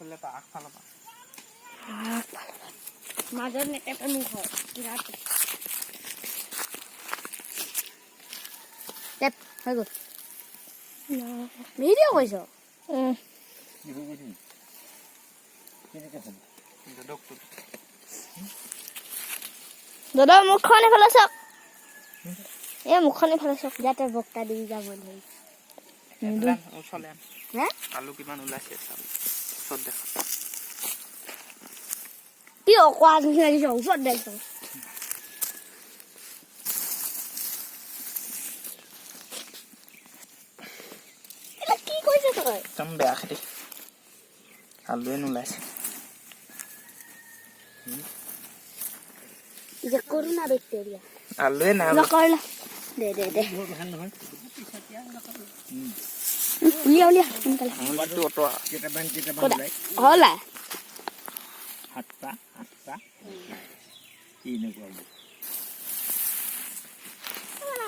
এইফালে পৰা, আগফালৰ পৰা। মাজত নেটেপে মোৰ ঘৰ বিৰাট। টেপ হৈ গ'ল। ভিডিঅ' কৰিছ? কি হৈ গৈছে? কেনেকে হ'ব? দাদকটো। দাদা, মুখখন এইফালে চাওক। এই মুখখন এইফালে চাওক, যাতে বক্তা দি যাব ধৰি। এইফালে আন, ওচৰলে আন। হে। আলু কিমান ওলাইছে চাব, ওচৰত দেখা। কি অকৰা নিচিনা দিছ? ওচৰত দেখ। এইবিলাক কি কৰিছ তই? একদম বেয়া খেতি, আলুৱে নোলাইছে। যে কৰোণা বেক্টেৰিয়া। আলুৱে নাই। নকৰিলা, দে দে দে। বৰ ভাল নহয়। উলিয়া উলিয়া সোনকালে। আঙুলিটো অঁতৰা। কেইটামান কেইটামান ক'তা? ওলাই। হ'লা। সাতটা আঠটা, এনেকুৱা হ'ব।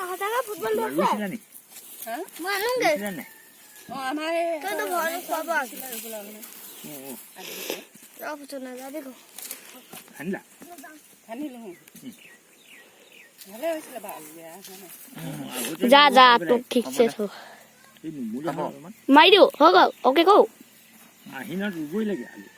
সঁচাকে ফুটবল। ৰুইছিলা নি? মই আনোগে। ৰুইছিলা নাই? তইতো ভয় খুৱাব। অঁ। ৰ পিছত নাযাবি ক। খান্দিলা? খান্দিলো। ভালে হৈছিলে বাৰু, আলু বেয়া হোৱা নাই। আগতে যা যা, তোক ঠিকছে থ। এই নুমুলে হয় অলপমান। মাৰি দিওঁ, হৈ গ'ল। অ'কে কৌ। আহিনত ৰুবই লাগে আলু।